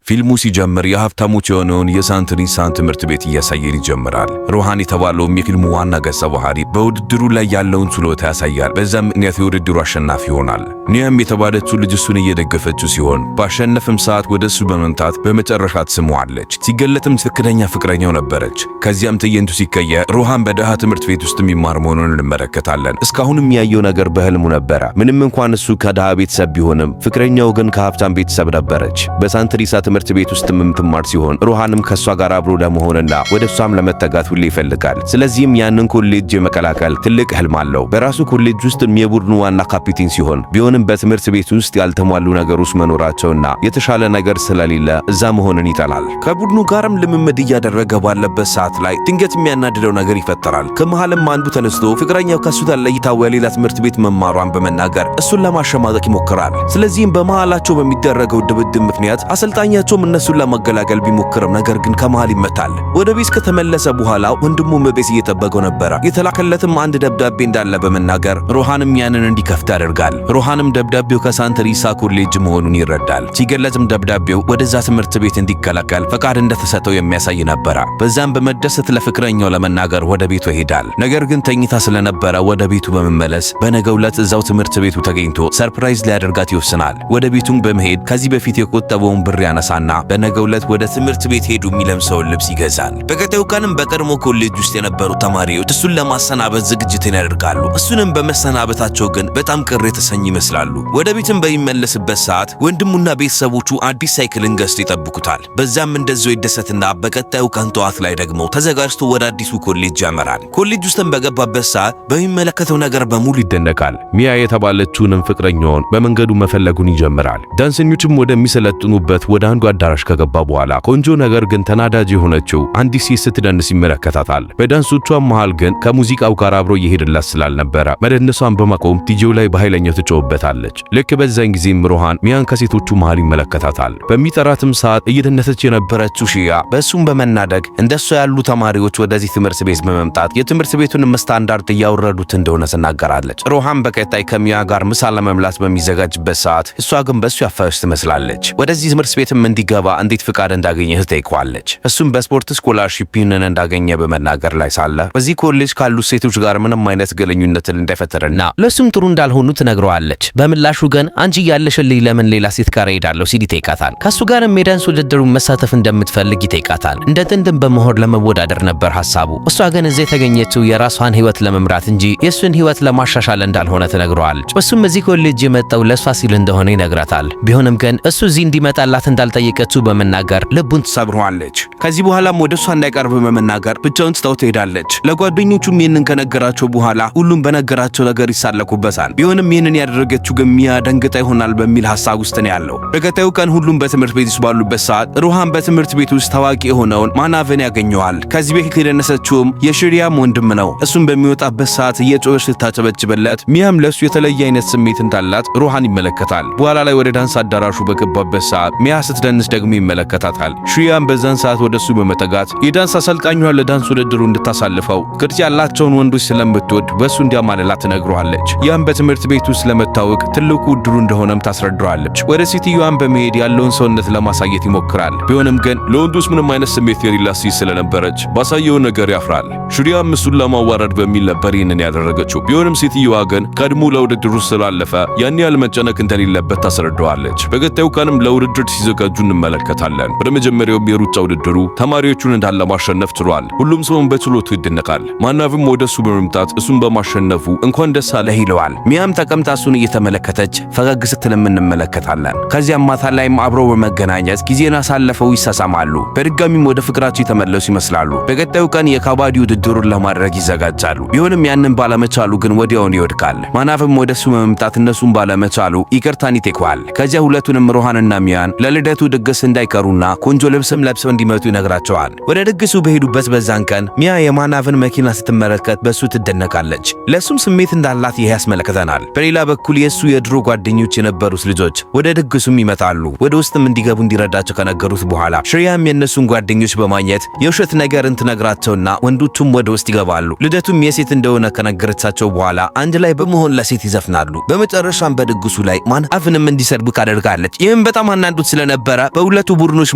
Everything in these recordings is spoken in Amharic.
ፊልሙ ሲጀምር የሀብታሞች የሆነውን የሳንትሪሳን ትምህርት ቤት እያሳየን ይጀምራል። ሮሃን የተባለውም የፊልሙ ዋና ገጸ ባህሪ በውድድሩ ላይ ያለውን ችሎታ ያሳያል። በዛም ምክንያት የውድድሩ አሸናፊ ይሆናል። ኒያም የተባለችው ልጅ እሱን እየደገፈችው ሲሆን ባሸነፍም ሰዓት ወደ እሱ በመምጣት በመጨረሻ ትስመዋለች። ሲገለጥም ትክክለኛ ፍቅረኛው ነበረች። ከዚያም ትዕይንቱ ሲቀየር ሮሃን በድሃ ትምህርት ቤት ውስጥ የሚማር መሆኑን እንመለከታለን። እስካሁንም ያየው ነገር በህልሙ ነበረ። ምንም እንኳን እሱ ከድሃ ቤተሰብ ቢሆንም ፍቅረኛው ግን ከሀብታም ቤተሰብ ነበረች። በሳንትሪሳ ትምህርት ቤት ውስጥ የምትማር ሲሆን ሮሃንም ከሷ ጋር አብሮ ለመሆንና ወደ እሷም ለመጠጋት ሁሌ ይፈልጋል። ስለዚህም ያንን ኮሌጅ የመቀላቀል ትልቅ ህልም አለው። በራሱ ኮሌጅ ውስጥ የቡድኑ ዋና ካፒቴን ሲሆን ቢሆንም በትምህርት ቤት ውስጥ ያልተሟሉ ነገሮች መኖራቸውና የተሻለ ነገር ስለሌለ እዛ መሆንን ይጠላል። ከቡድኑ ጋርም ልምምድ እያደረገ ባለበት ሰዓት ላይ ድንገት የሚያናድደው ነገር ይፈጠራል። ከመሃልም አንዱ ተነስቶ ፍቅረኛው ከሱ ተለይታ ወደ ሌላ ትምህርት ቤት መማሯን በመናገር እሱን ለማሸማቀቅ ይሞክራል። ስለዚህም በመሃላቸው በሚደረገው ድብድብ ምክንያት አሰልጣኛቸውም እነሱን ለማገላገል ቢሞክርም ነገር ግን ከመሃል ይመታል። ወደ ቤት ከተመለሰ በኋላ ወንድሙ ቤት እየጠበቀው ነበረ። የተላከለትም አንድ ደብዳቤ እንዳለ በመናገር ሮሃንም ያንን እንዲከፍት ያደርጋል። ሮሃንም ደብዳቤው ከሳንትሪሳ ኮሌጅ መሆኑን ይረዳል። ሲገለጽም ደብዳቤው ወደዛ ትምህርት ቤት እንዲቀላቀል ፈቃድ እንደተሰጠው የሚያሳይ ነበረ። በዛም በመደሰት ለፍቅረኛው ለመናገር ወደ ቤቱ ይሄዳል። ነገር ግን ተኝታ ስለነበረ ወደ ቤቱ በመመለስ በነገው ዕለት እዛው ትምህርት ቤቱ ተገኝቶ surprise ሊያደርጋት ይወስናል። ወደ ቤቱም በመሄድ ከዚህ በፊት የቆጠበውን ብር ያነሳና በነገው ዕለት ወደ ትምህርት ቤት ሄዱ የሚለብሰውን ልብስ ይገዛል። በቀጣዩ ቀንም በቀድሞ ኮሌጅ ውስጥ የነበሩ ተማሪዎች እሱን ለማሰናበት ዝግጅትን ያደርጋሉ። እሱንም በመሰናበታቸው ግን በጣም ቅር የተሰኙ ይመስላሉ። ወደ ቤትም በሚመለስበት ሰዓት ወንድሙና ቤተሰቦቹ አዲስ ሳይክልን ገዝቶ ይጠብቁታል። በዛም እንደዚያው ይደሰትና በቀጣዩ ቀን ጠዋት ላይ ደግሞ ተዘጋጅቶ ወደ አዲሱ ኮሌጅ ያመራል። ኮሌጅ ውስጥም በገባበት ሰዓት በሚመለከተው ነገር በሙሉ ይደነቃል። ሚያ የተባለችውንም ፍቅረኛውን በመንገዱ መፈለጉን ይጀምራል። ዳንሰኞችም ወደሚሰለጥኑበት ወደ አንዱ አዳራሽ ከገባ በኋላ ቆንጆ ነገር ግን ተናዳጅ የሆነችው አንዲት ሴት ስትደንስ ይመለከታታል። በዳንሶቿ መሃል ግን ከሙዚቃው ጋር አብሮ እየሄደላት ስላልነበረ መደነሷን በማቆም ዲጄው ላይ በኃይለኛው ትጮህበታለች። ልክ በዛን ጊዜም ሮሃን ሚያን ከሴቶቹ መሃል ይመለከታታል። በሚጠራትም ሰዓት እየደነሰች የነበረችው ሽያ በእሱም በመናደድ እንደሷ ያሉ ተማሪዎች ወደዚህ ትምህርት ቤት በመምጣት የትምህርት ቤቱን ስታንዳርድ እያወረዱት እንደሆነ ትናገራለች። ሮሃን በቀጣይ ከሚያ ጋር ምሳ ለመብላት በሚዘጋጅበት ሰዓት እሷ ግን በእሱ ያፈረች ትመስላለች። ወደዚህ ትምህርት ቤትም እንዲገባ እንዴት ፍቃድ እንዳገኘ ትጠይቀዋለች። እሱም በስፖርት scholarship ይህንን እንዳገኘ በመናገር ላይ ሳለ በዚህ ኮሌጅ ካሉ ሴቶች ጋር ምንም አይነት ግንኙነትን እንዳይፈጥርና ለእሱም ጥሩ እንዳልሆኑ ትነግረዋለች። በምላሹ ግን አንቺ እያለሽልኝ ለምን ሌላ ሴት ጋር እሄዳለሁ ሲል ይጠይቃታል። ከእሱ ጋርም የዳንስ ውድድሩን መሳተፍ እንደምትፈልግ ይጠይቃታል። እንደ ጥንድም በመሆን ለመወዳደር ነበር ሐሳቡ። እሷ ግን እዚህ የተገኘችው የራሷን ህይወት ለመምራት እንጂ የእሱን ህይወት ለማሻሻል እንዳልሆነ ትነግረዋለች። እሱም እዚህ ኮሌጅ የመጣው ለእሷ ሲል እንደሆነ ይነግራታል። ቢሆንም ግን እሱ እዚህ እንዲመጣላት እንዳልጠየቀችው በመናገር ልቡን ትሰብረዋለች። ከዚህ በኋላም ወደ እሷ እንዳይቀርብ በመናገር ብቻውን ትታው ትሄዳለች። ለጓደኞቹም ይህንን ከነገራቸው በኋላ ሁሉም በነገራቸው ነገር ይሳለቁበታል። ቢሆንም ይህንን ያደረገችው ግን ሚያ ደንግጣ ይሆናል በሚል ሐሳብ ውስጥ ነው ያለው። በቀጣዩ ቀን ሁሉም በትምህርት ቤት ውስጥ ባሉበት ሰዓት ሮሃን በትምህርት ቤት ውስጥ ታዋቂ የሆነውን ማናቭን ያገኘዋል። ከዚህ በፊት የደነሰችውም የሽሪያም ወንድም ነው። እሱም በሚወጣበት ሰዓት እየጮኸች ስታጨበጭበለት ሚያም ለእሱ የተለየ አይነት ስሜት እንዳላት ሮሃን ይመለከታል። በኋላ ላይ ወደ ዳንስ አዳራሹ በገባበት ሰዓት ሚያ ስትደንስ ደግሞ ይመለከታታል። ሽሪያም በዛን ሰዓት ወደ እሱ በመጠጋት የዳንስ አሰልጣኟን ለዳንስ ውድድሩ እንድታሳልፈው ቅርጽ ያላቸውን ወንዶች ስለምትወድ በእሱ እንዲያማልላት ትነግረዋለች። ያም በትምህርት ቤት ውስጥ ለመታወቅ ትልቁ እድሉ እንደሆነም ታስረድረዋለች። ወደ ሴትዮዋን በመሄድ ያለውን ሰውነት ለማሳየት ይሞክራል። ቢሆንም ግን ለወንዶች ምንም አይነት ስሜት የሌላት ሴት ስለነበረች ባሳየው ነገር ያፍራል። ሽሪያም እሱን ለማዋረድ በሚል ነበር ይህንን ያደረገችው። ቢሆንም ሴትዮዋ ግን ቀድሞ ለውድድሩ ስላለፈ ያን ያህል መጨነቅ እንደሌለበት ታስረዳዋለች። በቀጣዩ ቀንም ለውድድር ሲዘጋጁ እንመለከታለን። ወደ መጀመሪያውም የሩጫ ውድድሩ ተማሪዎቹን እንዳለ ማሸነፍ ችሏል። ሁሉም ሰውን በችሎቱ ይደነቃል። ማናቭም ወደ እሱ በመምጣት እሱን በማሸነፉ እንኳን ደስ አለህ ይለዋል። ሚያም ተቀምጣ እሱን እየተመለከተች ፈገግ ስትልም እንመለከታለን። ከዚያም ማታ ላይም አብረው በመገናኘት ጊዜን አሳልፈው ይሳሳማሉ። በድጋሚም ወደ ፍቅራቸው የተመለሱ ይመስላሉ። በቀጣዩ ቀን የካባዲ ውድድሩን ለማድረግ ይዘጋጃሉ። ቢሆንም ያንን ባለመቻሉ ግን ወዲያውኑ ይወድቃል። ማናቭም ወደ እሱ በመምጣት እነሱን ባለመቻሉ ይቅርታን ይጠይቀዋል። ከዚያ ሁለቱንም ሮሃንና ሚያን ለልደቱ ድግስ እንዳይቀሩና ቆንጆ ልብስም ለብሰው እንዲመጡ ይነግራቸዋል። ወደ ድግሱ በሄዱበት በዛን ቀን ሚያ የማናቭን መኪና ስትመለከት በሱ ትደነቃለች። ለእሱም ስሜት እንዳላት ይህ ያስመለክተናል። በሌላ በኩል የእሱ የድሮ ጓደኞች የነበሩት ልጆች ወደ ድግሱም ይመጣሉ። ወደ ውስጥም እንዲገቡ እንዲረዳቸው ከነገሩት በኋላ ሽሪያም የእነሱን ጓደኞች በማግኘት የውሸት ነገርን ትነግራቸውና ወንዶቹም ወደ ውስጥ ይገባሉ። ልደቱም የሴት እንደሆነ ከነገረቻቸው በኋላ አንድ ላይ በመሆን ለሴት ይዘፍናሉ። በመጨረሻም በድግሱ ላይ ማናቭንም እንዲሰድቡ ካደርጋለች። ይህም በጣም አናዶት ስለነበረ ስለነበረ በሁለቱ ቡድኖች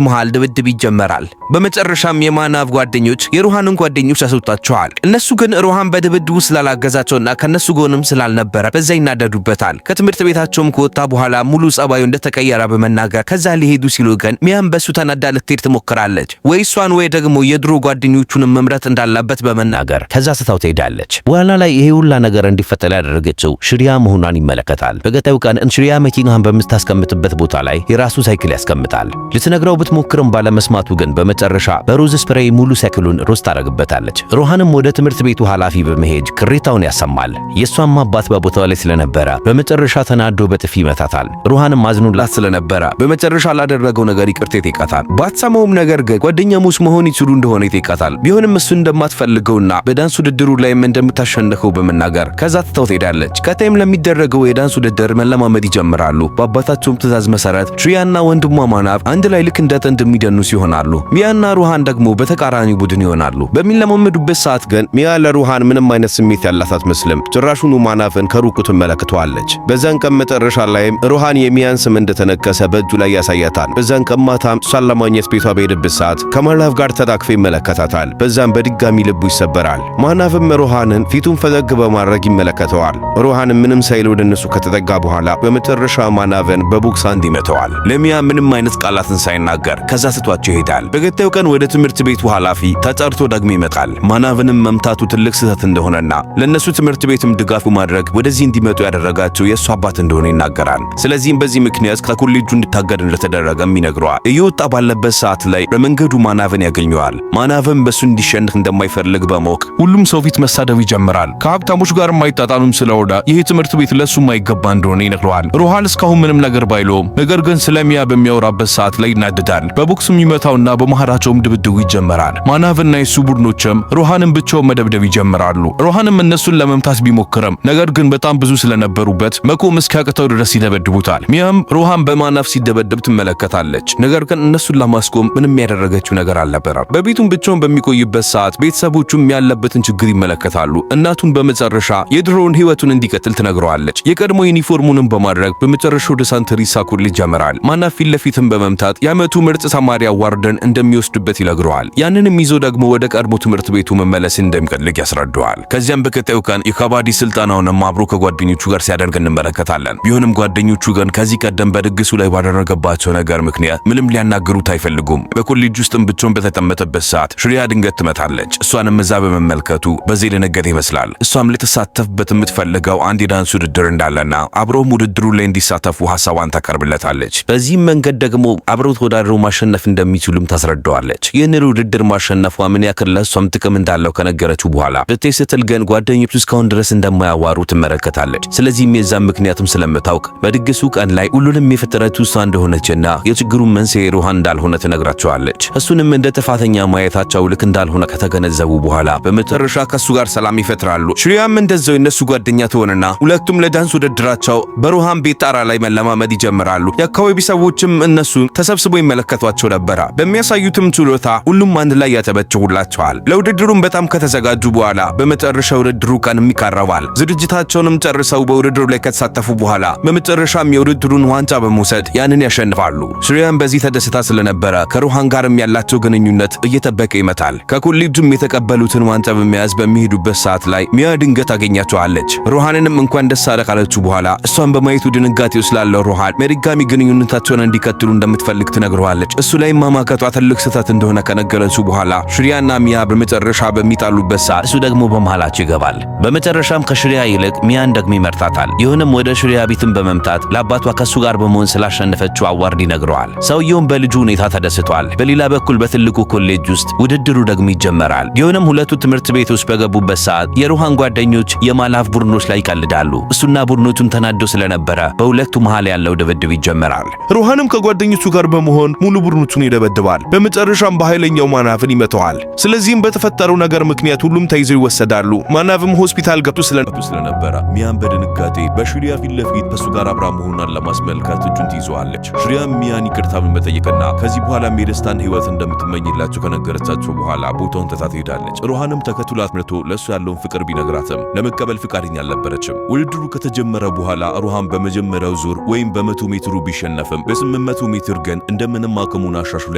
መሃል ድብድብ ይጀመራል። በመጨረሻም የማናቭ ጓደኞች የሩሃንን ጓደኞች ያስወጣቸዋል። እነሱ ግን ሩሃን በድብድቡ ስላላገዛቸውና ከነሱ ጎንም ስላልነበረ በዛ ይናደዱበታል። ከትምህርት ቤታቸውም ከወጣ በኋላ ሙሉ ጸባዩ እንደተቀየረ በመናገር ከዛ ሊሄዱ ሲሉ ግን ሚያም በሱ ተናዳ ልትሄድ ትሞክራለች። ወይ እሷን ወይ ደግሞ የድሮ ጓደኞቹንም መምረጥ እንዳለበት በመናገር ከዛ ስታው ትሄዳለች። በኋላ ላይ ይሄ ሁላ ነገር እንዲፈጠር ያደረገችው ሽሪያ መሆኗን ይመለከታል። በቀጣዩ ቀን ሽሪያ መኪናህን በምታስቀምጥበት ቦታ ላይ የራሱ ሳይክል ያስቀምጣል። ልትነግረው ብትሞክርም ባለመስማቱ ግን በመጨረሻ በሮዝ spray ሙሉ ሳይክሉን ሮዝ ታደርግበታለች። ሮሃንም ወደ ትምህርት ቤቱ ኃላፊ በመሄድ ቅሬታውን ያሰማል። የእሷም አባት በቦታው ላይ ስለነበረ በመጨረሻ ተናዶ በጥፊ ይመታታል። ሮሃንም አዝኖላት ስለነበረ በመጨረሻ ላደረገው ነገር ይቅርታ ይጠይቃታል። ባትሰማውም ነገር ግን ጓደኛሞች መሆን ይችሉ እንደሆነ ይጠይቃታል። ቢሆንም እሱ እንደማትፈልገውና በዳንስ ውድድሩ ላይም እንደምታሸንፈው በመናገር ከዛ ትተው ትሄዳለች። ቀጣይም ለሚደረገው የዳንስ ውድድር መለማመድ ይጀምራሉ። በአባታቸውም ትዕዛዝ መሰረት ሽሪያና ወንድሟ ማናቭ አንድ ላይ ልክ እንደ ጥንድ የሚደንሱ ይሆናሉ። ሚያና ሩሃን ደግሞ በተቃራኒ ቡድን ይሆናሉ። በሚለማመዱበት ሰዓት ግን ሚያ ለሩሃን ምንም አይነት ስሜት ያላት አትመስልም። ጭራሹኑ ማናፍን ከሩቁ ትመለከተዋለች። በዛን ቀን መጨረሻ ላይም ሩሃን የሚያን ስም እንደተነከሰ በእጁ ላይ ያሳያታል። በዛን ቀን ማታም እሷን ለማግኘት ቤቷ በሄደበት ሰዓት ከማናፍ ጋር ተጣቅፎ ይመለከታታል። በዛም በድጋሚ ልቡ ይሰበራል። ማናፍም ሩሃንን ፊቱን ፈገግ በማድረግ ይመለከተዋል። ሩሃንም ምንም ሳይል ወደ እነሱ ከተጠጋ በኋላ በመጨረሻ ማናፍን በቦክስ አንድ ይመተዋል። ለሚያ ምንም አይነት ቃላትን ሳይናገር ከዛ ስቷቸው ይሄዳል። በቀጣዩ ቀን ወደ ትምህርት ቤቱ ኃላፊ ተጠርቶ ደግሞ ይመጣል። ማናፍንም መምታቱ ትልቅ ስህተት እንደሆነና ለነሱ ትምህርት ቤትም ድጋፉ ማድረግ ወደዚህ እንዲመጡ ያደረጋቸው የእሱ አባት እንደሆነ ይናገራል። ስለዚህም በዚህ ምክንያት ከኮሌጁ እንዲታገድ እንደተደረገም ይነግረዋል። እየወጣ ባለበት ሰዓት ላይ በመንገዱ ማናፍን ያገኘዋል። ማናፍን በሱ እንዲሸንፍ እንደማይፈልግ በማወቅ ሁሉም ሰው ፊት መሳደብ ይጀምራል። ከሀብታሞች ጋር የማይጣጣምም ስለሆነ ይህ ትምህርት ቤት ለሱ የማይገባ እንደሆነ ይነግረዋል። ሩሃን እስካሁን ምንም ነገር ባይለውም ነገር ግን ስለሚያ በሚያወራበት ሰዓት ላይ ይናደዳል። በቦክስ የሚመታውና በመሃላቸውም ድብድቡ ይጀመራል። ማናፍና የሱ ቡድኖችም ሩሃንን ብቻውን መደብደብ ይጀምራሉ። ሩሃንም እነሱን ለመምታት ቢሞክርም ነገር ግን በጣም ብዙ ስለነበሩበት መቆም እስኪያቅተው ድረስ ይደበድቡታል። ሚያም ሩሃን በማናፍ ሲደበደብ ትመለከታለች። ነገር ግን እነሱን ለማስቆም ምንም ያደረገችው ነገር አልነበረም። በቤቱም ብቻውን በሚቆይበት ሰዓት ቤተሰቦቹም ያለበትን ችግር ይመለከታሉ። እናቱን በመጨረሻ የድሮውን ህይወቱን እንዲቀጥል ትነግረዋለች። የቀድሞ ዩኒፎርሙንም በማድረግ በመጨረሻ ወደ ሳንተሪሳ ኮሌጅ ያመራል። ማናፍ ፊት ለፊትም በመምታት የዓመቱ ምርጥ ተማሪ award ን እንደሚወስድበት ይነግረዋል። ያንንም ይዞ ደግሞ ወደ ቀድሞ ትምህርት ቤቱ መመለስ እንደሚፈልግ ያስረዳዋል። ከዚያም በቀጣዩ ቀን የካባዲ ስልጠናውንም አብሮ ከጓደኞቹ ጋር ሲያደርግ እንመለከታለን። ቢሆንም ጓደኞቹ ግን ከዚህ ቀደም በድግሱ ላይ ባደረገባቸው ነገር ምክንያት ምንም ሊያናግሩት አይፈልጉም። በኮሌጅ ውስጥም ብቻውን በተቀመጠበት ሰዓት ሽሪያ ድንገት ትመታለች። እሷንም እዛ በመመልከቱ በዚህ የደነገጠ ይመስላል። እሷም ልትሳተፍበት የምትፈልገው አንድ የዳንስ ውድድር እንዳለና አብረውም ውድድሩ ላይ እንዲሳተፉ ሀሳቧን ታቀርብለታለች። በዚህም መንገድ ደግሞ አብረው ተወዳድረው ማሸነፍ እንደሚችሉም ታስረዳዋለች። ይህንን ውድድር ማሸነፏ ምን ያክል ለእሷም ጥቅም እንዳለው ከነገረችው በኋላ ልትሄድ ስትል ግን ጓደኞቹ እስካሁን ድረስ እንደማያዋሩ ትመለከታለች። ስለዚህም የዛም ምክንያቱም ስለምታውቅ በድግሱ ቀን ላይ ሁሉንም የፈጠረችው እሷ እንደሆነችና የችግሩን መንስኤ ሩሃን እንዳልሆነ ትነግራቸዋለች። እሱንም እንደ ጥፋተኛ ማየታቸው ልክ እንዳልሆነ ከተገነዘቡ በኋላ በመጨረሻ ከሱ ጋር ሰላም ይፈጥራሉ። ሽሪያም እንደዛው የነሱ ጓደኛ ትሆንና ሁለቱም ለዳንስ ውድድራቸው በሩሃን ቤት ጣራ ላይ መለማመድ ይጀምራሉ። የአካባቢ ሰዎችም እነሱ ተሰብስበው ይመለከቷቸው ነበረ። በሚያሳዩትም ችሎታ ሁሉም አንድ ላይ ያጨበጭቡላቸዋል። ለውድድሩም በጣም ከተዘጋጁ በኋላ በመጨረሻ ውድድሩ ቀንም ይቃረባል። ዝግጅታቸውንም ጨርሰው በውድድሩ ላይ ከተሳተፉ በኋላ በመጨረሻም የውድድሩን ዋንጫ በመውሰድ ያንን ያሸንፋሉ። ሽሪያም በዚህ ተደስታ ስለነበረ ከሩሃን ጋርም ያላቸው ግንኙነት እየጠበቀ ይመጣል። ከኮሌጁም የተቀበሉትን ዋንጫ በመያዝ በሚሄዱበት ሰዓት ላይ ሚያ ድንገት አገኛቸዋለች። ሩሃንንም እንኳን ደስ አለ ካለችው በኋላ እሷን በማየቱ ድንጋጤ ውስጥ ላለው ሩሃን በድጋሚ ግንኙነታቸውን እንዲቀጥሉ እንደምትፈልግ ትነግረዋለች። እሱ ላይ ማማከቷ ትልቅ ስህተት እንደሆነ ከነገረችው በኋላ ሽሪያና ሚያ በመጨረሻ በሚጣሉበት ሰዓት እሱ ደግሞ በመሃላቸው ይገባል። በመጨረሻም ከሽሪያ ይልቅ ሚያን ደግሞ ይመርጣታል። ይሁንም ወደ ሽሪያ ቤትን በመምታት ለአባቷ ከሱ ጋር በመሆን ስላሸነፈችው award ይነግረዋል። ሰውየውም በልጁ ሁኔታ ተደስቷል። በሌላ በኩል በትልቁ ኮሌጅ ውስጥ ውድድሩ ደግሞ ይጀመራል። ይሁንም ሁለቱ ትምህርት ቤት ውስጥ በገቡበት ሰዓት የሩሃን ጓደኞች የማላፍ ቡድኖች ላይ ይቀልዳሉ። እሱና ቡድኖቹም ተናዶ ስለነበረ በሁለቱ መሃል ያለው ድብድብ ይጀመራል። ሩሃንም ከጓደኞቹ ጋር በመሆን ሙሉ ቡድኖቹን ይደበድባል። በመጨረሻም በኃይለኛው ማናቭን ይመተዋል። ስለዚህም በተፈጠረው ነገር ምክንያት ሁሉም ተይዘው ይወሰዳሉ። ማናቭም ሆስፒታል ገብቶ ስለነበረ ሚያን በድንጋጤ በሽሪያ ፊት ለፊት ከሱ ጋር አብራ መሆኗን ለማስመልከት እጁን ትይዘዋለች። ሽሪያም ሚያን ይቅርታ በመጠየቅና ከዚህ በኋላ የደስታን ህይወት እንደምትመኝላቸው ከነገረቻቸው በኋላ ቦታውን ትታ ትሄዳለች። ሮሃንም ተከትሏት መጥቶ ለእሱ ያለውን ፍቅር ቢነግራትም ለመቀበል ፍቃደኛ አልነበረችም። ውድድሩ ከተጀመረ በኋላ ሮሃን በመጀመሪያው ዙር ወይም በ100 ሜትሩ ቢሸነፍም በ800 ሜትር ግን እንደምንም አቅሙን አሻሽሎ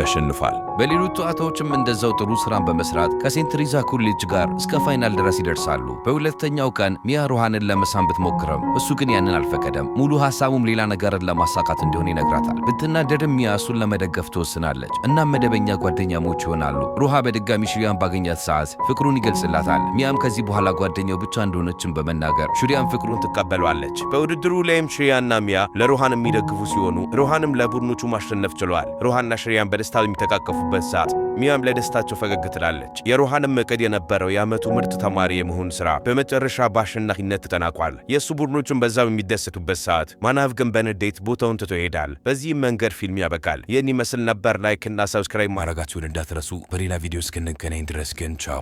ያሸንፋል። በሌሎች ጨዋታዎችም እንደዛው ጥሩ ስራን በመስራት ከሴንት ትሬዛ ኮሌጅ ጋር እስከ final ድረስ ይደርሳሉ። በሁለተኛው ቀን ሚያ ሮሃንን ለመሳም ብትሞክርም እሱ ግን ያንን አልፈቀደም። ሙሉ ሐሳቡም ሌላ ነገርን ለማሳካት እንደሆነ ይነግራታል። ብትናደድም ሚያ እሱን ለመደገፍ ትወስናለች። እናም መደበኛ ጓደኛሞች ይሆናሉ። ሮሃ በድጋሚ ሽሪያን ባገኛት ሰዓት ፍቅሩን ይገልጽላታል። ሚያም ከዚህ በኋላ ጓደኛው ብቻ እንደሆነችን በመናገር ሽሪያን ፍቅሩን ትቀበሏለች። በውድድሩ ላይም ሽሪያና ሚያ ለሮሃን የሚደግፉ ሲሆኑ ሮሃንም ለቡድኖቹ ማሸነፍ ችለዋል። ሮሃንና ሽሪያን በደስታ የሚተቃቀፉበት ሰዓት ሚያም ለደስታቸው ፈገግ ትላለች። የሮሃንም እቅድ የነበረው የዓመቱ ምርጥ ተማሪ የመሆን ስራ በመጨረሻ በአሸናፊነት ተጠናቋል። የእሱ ቡድኖቹን በዛው የሚደሰቱበት ሰዓት ማናቭ ግን በንዴት ቦታውን ትቶ ይሄዳል። በዚህም መንገድ ፊልም ያበቃል። ይህን ይመስል ነበር። Like እና subscribe ማድረጋችሁን እንዳትረሱ። በሌላ ቪዲዮ እስክንገናኝ ድረስ ግን ቻው።